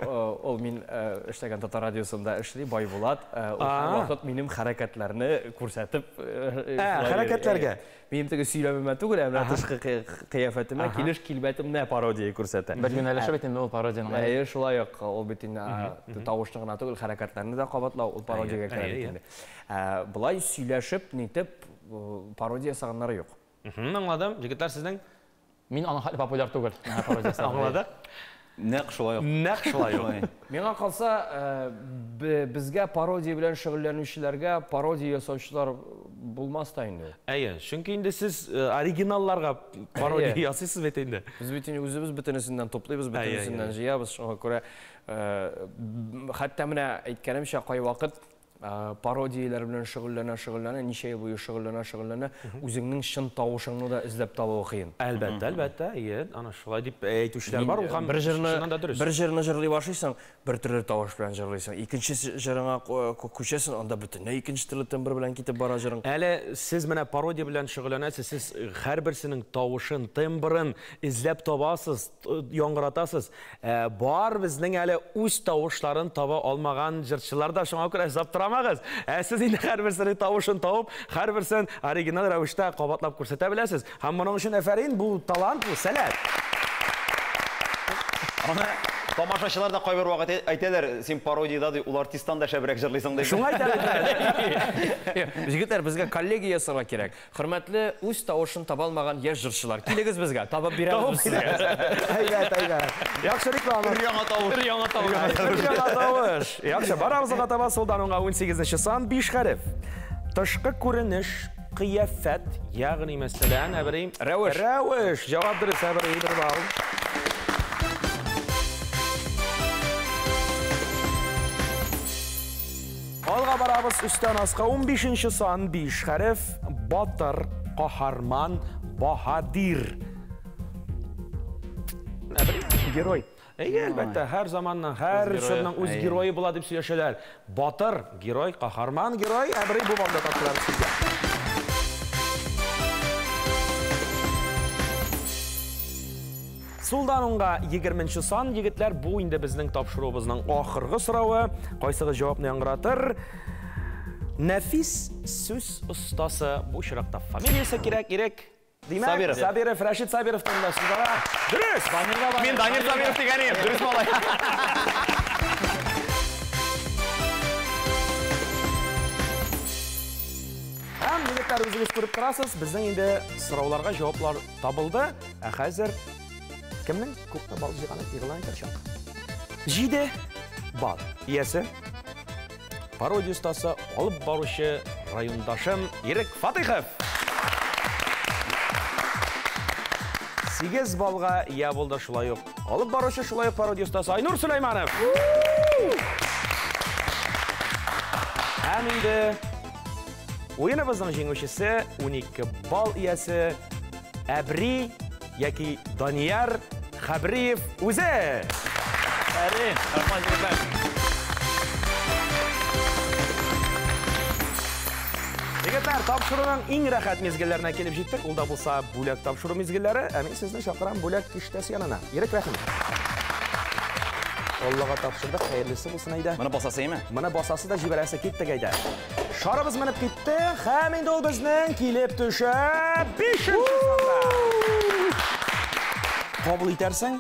Ул мин эшләгән Татар радиосында эшли, Байбулат. Ул вакыт минем хәрәкәтләрне күрсәтеп, хәрәкәтләргә. Минем теге сөйләмемә түгел, ә менә тышкы кыяфәтемә, килеш килбәтемне пародия күрсәтә. Бер юнәлеше бит инде ул пародияның. Әйе, шулай ук ул бит инде тавышны гына түгел, хәрәкәтләрне дә кабатлау, ул пародиягә керә бит инде. Болай сөйләшеп, нитеп пародия ясаганнары юк. Аңладым. Егетләр, сезнең? Мин аның хәтле популяр түгел. Аңладык. Нәкъ шулай ук. Нәкъ шулай ук. Миңа калса, безгә пародия белән шөгыльләнүчеләргә пародия ясаучылар булмас та инде. Әйе, чөнки инде сез оригиналларга пародия ясыйсыз бит инде. Без бит инде үзебез бөтенесеннән туплыйбыз, бөтенесеннән җыябыз, шуңа күрә хәтта менә әйткәнемчә, кайвакыт пародияләр белән шөгыльләнә-шөгыльләнә, ничә ел буе шөгыльләнә-шөгыльләнә, үзеңнең чын тавышыңны да эзләп табуы кыен. Әлбәттә, әлбәттә, әйе, аны шулай дип әйтүчеләр бар, ул һәм чыннан да дөрес. Бер җырны җырлый башлыйсың, бер төрле тавыш белән җырлыйсың, икенче җырыңа күчәсең, анда бөтенләй икенче төрле тембр белән китеп бара җырың. Әле сез менә пародия белән шөгыльләнәсез, сез һәрберсенең тавышын, тембрын эзләп табасыз, яңгыратасыз. Бар безнең әле үз тавышларын таба алмаган җырчылар да, шуңа күрә аптырамагыз. Сез инде һәрберсенең тавышын табып, һәрберсен оригинал рәвештә кабатлап күрсәтә беләсез. Һәм моның өчен афәрин, бу талант, бу сәләт. Аны тамашачылар да кайбер вакыт әйтәләр, син пародияда ди, ул артисттан да шәбрәк җырлыйсың дип. Шуңа әйтәләр. Егетләр, безгә коллегия ясарга кирәк. Хөрмәтле үз тавышын таба алмаган яшь җырчылар, килегез безгә, табып бирәбез без сезгә. Әйбәт, әйбәт. Яхшы реклама. Бер яңа тавыш. Бер яңа тавыш. Бер яңа тавыш. Яхшы, барабыз алга таба, сулдан уңга 18 сан, 5 хәреф. Тышкы күренеш, кыяфәт, ягъни мәсәлән, әбри, Рәвеш. Рәвеш. Җавап дөрес, әбри, бер балл. Алга барабыз, өстән аска 15 сан, 5 хәреф, батыр, каһарман, баһадир. Герой. Әйе, әлбәттә, һәр заманның, һәр чорның үз герое була дип сөйләшәләр. Батыр, герой, каһарман, герой, әбри бу балда тапшырабыз сезгә. Сулдан уңга 20 сан, егетләр, бу инде безнең тапшыруыбызның ахыргы соравы. Кайсыгыз җавапны яңгыратыр? Нәфис сүз остасы, бу очракта фамилиясе кирәк, Ирек. Димәк, Сабиров. Сабиров, Рәшит Сабиров турында сүз бара. Дөрес! Мин Данир Сабиров дигән идем, дөрес малай. Һәм егетләр, үзегез күреп торасыз, безнең инде сорауларга җаваплар табылды. Ә хәзер кемнең күпме балл җыйганы игълан итәчәк? 7 балл иясе, пародия остасы, алып баручы райондашым Ирек Фатыйхов. 8 баллга ия булды шулай ук алып баручы, шулай ук пародия остасы Айнур Сөләйманов. Һәм инде уеныбызның җиңүчесе 12 балл иясе Әбри яки Данияр Хәбриев үзе. Әри, рәхмәт, егетләр. Егетләр, тапшыруның иң рәхәт мизгелләренә килеп җиттек. Ул да булса бүләк тапшыру мизгелләре. Ә мин сезне чакырам бүләк киштәсе янына. Ирек, рәхим. Аллага тапшырдык, хәерлесе булсын әйдә. Моны басасы име? Моны басасы да җибәрәсе, киттек әйдә. Шарыбыз менеп китте, һәм инде ул безнең килеп төшә 5-нче санда. Кабул итәрсең,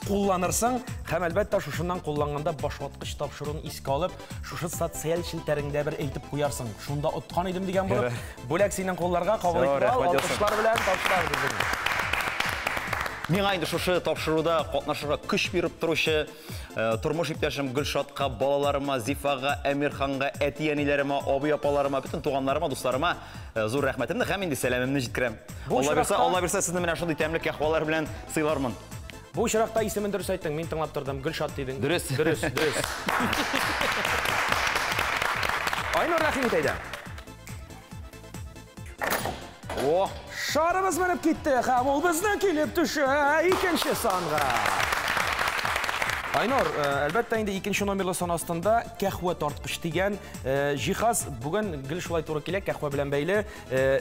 кулланырсың һәм әлбәттә шушыннан кулланганда башваткыч тапшыруын искә алып, шушы социаль челтәреңдә бер әйтеп куярсың. Шунда откан идем дигән булып, бүләк синең кулларга кабул итеп ал, алкышлар белән тапшырабыз безнең. Миңа инде шушы тапшыруда катнашырга көч биреп торучы тормыш иптәшем Гөлшатка, балаларыма, Зифага, Әмирханга, әти-әниләремә, абый-апаларыма, бөтен туганнарыма, дусларыма зур рәхмәтемне һәм инде сәламемне җиткерәм. Алла бирсә, Алла бирсә, сезне менә шундый тәмле кәһвәләр белән сыйлармын. Бу очракта исемен дөрес әйттең, мин тыңлап тордым. Гөлшат дидең. Дөрес. Дөрес, дөрес. Айнур, рәхим ит әйдә. О, шарыбыз менеп китте һәм ул безнең килеп төшә икенче санга. Айнур, әлбәттә инде икенче номерлы сан астында кәһвә тарткыч дигән җиһаз бүген гел шулай туры килә, кәһвә белән бәйле.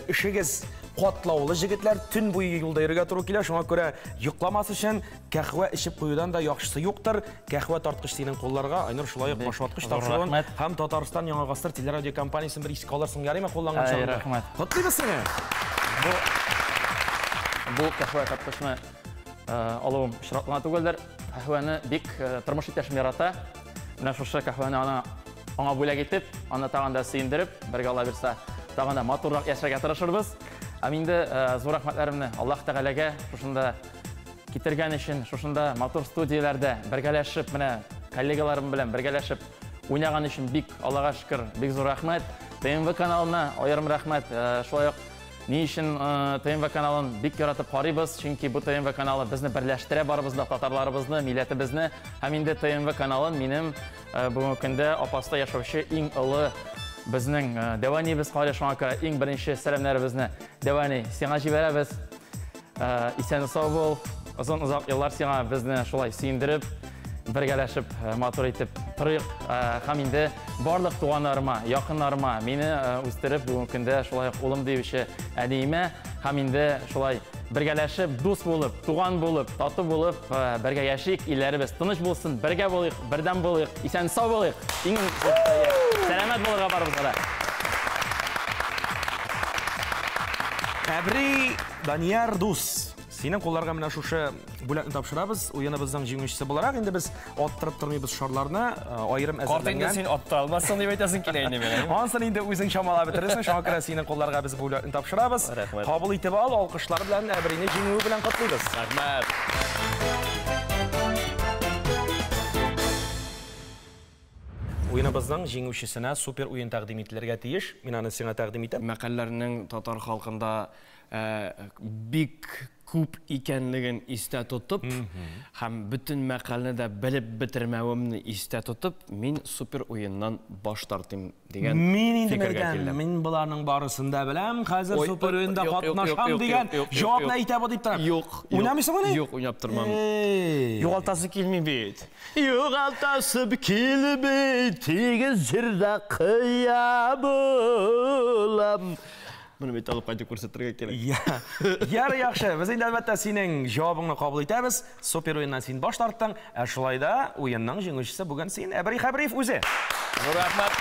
Эшегез катлаулы, җегетләр, төн буе юлда йөрергә туры килә, шуңа күрә йокламас өчен кәһвә эчеп куюдан да яхшысы юктыр. Кәһвә тарткыч синең кулларга, Айнур, шулай ук башваткыч тапшыруын һәм Татарстан Яңа Гасыр телерадио компаниясен бер искә алырсың, ярыймы кулланган чагында? Рәхмәт. Котлыйбыз сине. Бу кәһвә тарткычны алуым очраклы гына түгелдер. Кәһвәне бик тормыш иптәшем ярата. Менә шушы кәһвәне аңа бүләк итеп, аны тагын да сөендереп, бергә ала бирсә, тагын да матуррак яшәргә тырышырбыз. Һәм инде зур рәхмәтләремне Аллаһ Тәгаләгә шушында китергән өчен, шушында матур студияләрдә бергәләшеп, менә коллегаларым белән бергәләшеп уйнаган өчен бик Аллага шөкер, бик зур рәхмәт. ТНВ каналына аерым рәхмәт. Шулай ук ни өчен ТНВ каналын бик яратып карыйбыз, чөнки бу ТНВ каналы безне берләштерә, барыбызны, татарларыбызны, милләтебезне. Һәм инде ТНВ каналын минем бүгенге көндә Апаста яшәүче иң олы безнең дәванибез карый, шуңа күрә иң беренче сәламнәребезне дәвани сиңа җибәрәбез. Исән сау бул, озын озак еллар сиңа безне шулай сөендереп, бергәләшеп матур итеп торыйк. Һәм инде барлык туганнарыма, якыннарыма, мине үстереп бүгенге көндә шулай ук улым диюче әниемә һәм инде шулай бергәләшеп, дус булып, туган булып, тату булып бергә яшик, илләребез тыныч булсын, бергә булыйк, бердәм булыйк, исән сау булыйк. Иң сәламәт булырга барыбызга да. Әбри Данияр дус, синең кулларга менә шушы бүләкне тапшырабыз. Уеныбызның җиңүчесе буларак инде без аттырып тормыйбыз шарларны, аерым әзерләнгән. Карт инде син аттыра алмассың дип әйтәсең килә инде миңа. Ансын инде үзең чамалап бетерерсең, шуңа күрә синең кулларга без бүләкне тапшырабыз. Рәхмәт. Кабул итеп ал, алкышлар белән Әбрине җиңүе белән котлыйбыз. Рәхмәт. Уеныбызның җиңүчесенә супер уен тәкъдим ителергә тиеш. Мин аны сиңа тәкъдим итәм. Мәкальләрнең татар халкында бик күп икәнлеген истә тотып, һәм бөтен мәкальне дә белеп бетермәвемне истә тотып, мин супер уеннан баш тартыйм дигән фикергә килдем. Мин боларның барысын да беләм, хәзер супер уенда катнашам дигән җавапны әйтә бу дип торам. Юк. Уйнамыйсыңмыни? Юк, уйнап тормам. Югалтасы килми бит. Югалтасы килми, тигез җирдә кыя булам. Моны бит алып кайтып күрсәтергә кирәк. Яр яхшы. Без инде әлбәттә синең җавабыңны кабул итәбез. Супер уеннан син баш тарттың. Ә шулай да уенның җиңүчесе бүген син, Әбри Хәбриев үзе. Зур рәхмәт.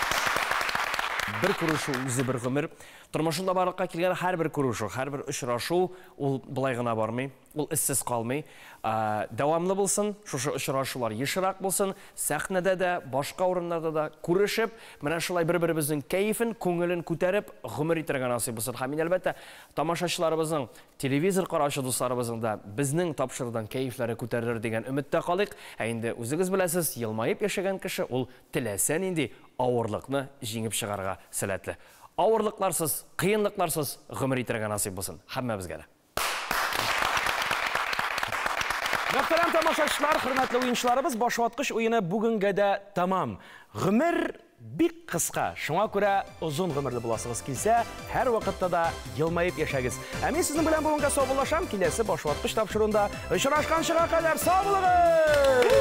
Бер күрешү үзе бер гомер. Тормышында барлыкка килгән һәрбер күрешү, һәрбер очрашу ул былай гына бармый, ул эзсез калмый. Дәвамлы булсын, шушы очрашулар ешрак булсын, сәхнәдә дә, башка урыннарда да күрешеп, менә шулай бер-беребезнең кәефен, күңелен күтәреп, гомер итәргә насыйп булсын. Һәм инде әлбәттә, тамашачыларыбызның, телевизор караучы дусларыбызның да безнең тапшырудан кәефләре күтәрелер дигән өметтә калыйк. Ә инде үзегез беләсез, елмаеп яшәгән кеше ул теләсә нинди авырлыкны җиңеп чыгарга сәләтле. Авырлыкларсыз, кыенлыкларсыз гомер итәргә насыйп булсын һәммәбезгә дә. Мөхтәрәм тамашачылар, хөрмәтле уенчыларыбыз, башваткыч уены бүгенгә дә тамам. Гомер бик кыска, шуңа күрә озын гомерле буласыгыз килсә, һәр вакытта да елмаеп яшәгез. Ә мин сезнең белән бүгенгә саубуллашам, киләсе башваткыч тапшыруында очрашканчыга кадәр сау булыгыз!